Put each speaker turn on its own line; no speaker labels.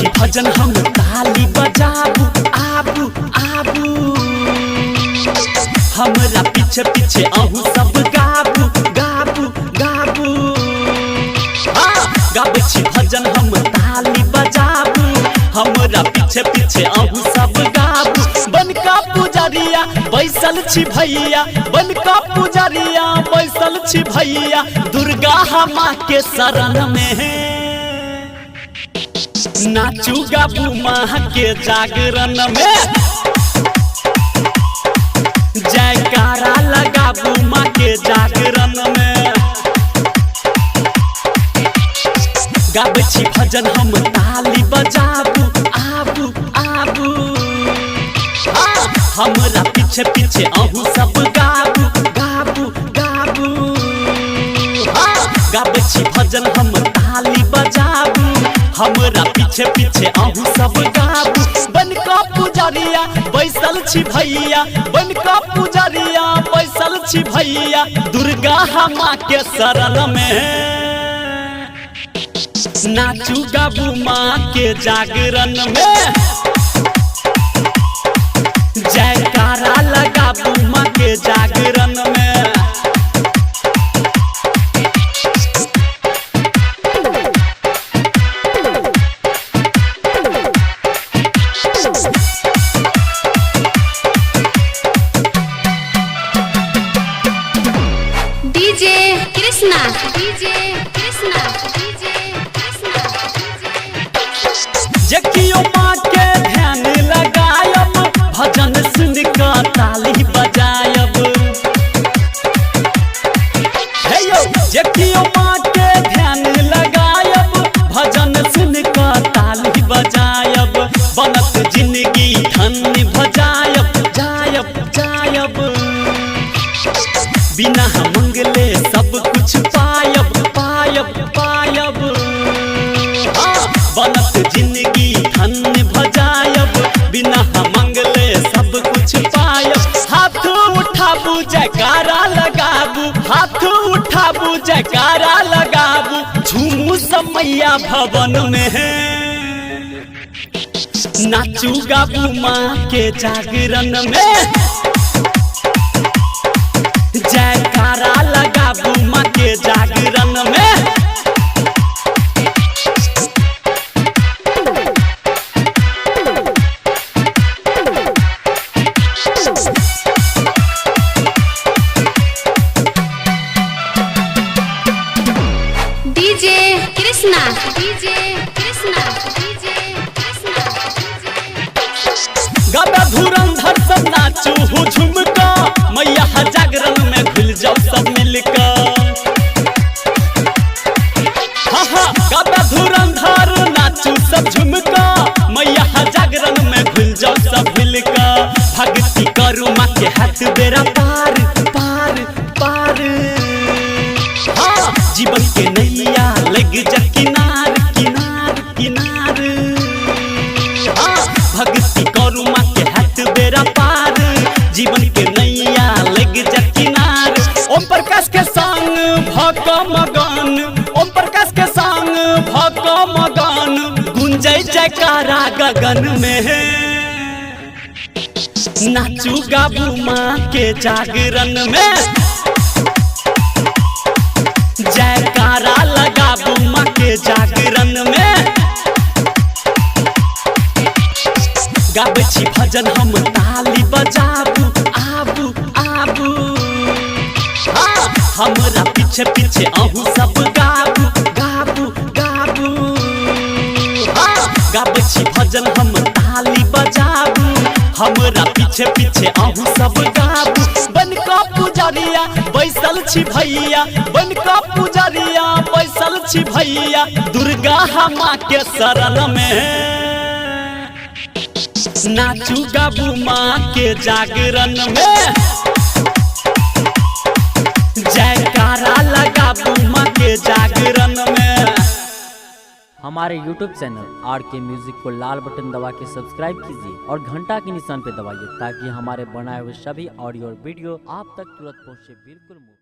छी भजन हम ताली बजाबू आबू आबू। हमरा पीछे पीछे अहू सब गाबू गाबू गाबू। गाबै छी भजन हम ताली बजाबू, हमरा पीछे पीछे अहू सब गाबू। बनका पुजरिया बैसल छी भैया, बनका पुजरिया बैसल छी भैया, दुर्गा माँ के शरण में नाचू गाबू माँ के जागरण में। जयकारा लगाबू माँ के जागरण में। गाबै छी भजन हम ताली बजाबू आबू आबू। हमरा पीछे पीछे अहू सब गाबू गाबू गाबू। गाबै छी भजन हम ताली बजाबू, हमरा पीछे पीछे अहू सब गाबू। बनका पुजरिया बैसल छी भैया, बनका पुजरिया बैसल छी भैया, दुर्गा माँ के शरण में नाचू गाबू माँ के जागरण में। जयकारा लगाबू माँ के जागरण में।
DJ Krishna DJ Krishna DJ Krishna.
जकियो माँ के ध्यान लगायब, भजन सुन के ताली बजायब। हे यो जकियो माँ के ध्यान लगायब, भजन सुन के ताली बजायब। बनत जिंदगी धन्य भजायब जायब जायब। बिना मंगले सब कुछ पायब पायब पायब। बनत जिंदगी धन्य भजायब, बिना मंगले सब कुछ पायब। हाथ उठाबू जयकारा लगाबू, हाथ उठाबू जयकारा लगाबू, झूमू समैया भवन में नाचू गाबू माँ के जागरण में। जयकारा लगाबू माँ के जागरण में।
DJ Krishna DJ Krishna DJ Krishna.
गाबे धुरंधर सब नाचू हो झुमका, मैया जागरण में घुल जाओ सब मिलका। हाँ हाँ गाबे धुरंधर नाचू सब झुमका, मैया जागरण में घुल जाओ सब मिलका। भक्ति करू माँ के हाथ बेरा पार पार पार। हाँ जीवन के नैया लग जा किनार किनार किनार। हाँ भक्ति करू माँ के हाथ बेरा पार, जीवन के नैया लग जा किनार। ओम प्रकाश के संग भक मगन, ओम प्रकाश के संग भक मगन, गुंजै जयकारा गगन में नाचू गाबू माँ के जागरण में। जयकारा लगाबू माँ के जागरण में। गाबै छी भजन हम ताली बजाबू आबू आबू। हमरा पीछे पीछे अहू सब गाबू गाबू गाबू। गाबै छी भजन हम ताली बजाबू, हमरा पीछे पीछे अहू सब गाबू। बनका पुजरिया बैसल छी भैया, बनका पुजरिया बैसल छी भैया, दुर्गा माँ के शरण में नाचू गाबू माँ के जागरण में। जयकारा लगाबू माँ के जागरण में।
हमारे YouTube channel R K music को लाल बटन दबा के सब्सक्राइब कीजिए और घंटा के निशान पर दबाइए ताकि हमारे बनाए हुए सभी ऑडियो और वीडियो आप तक तुरंत पहुंचे बिल्कुल मुफ्त।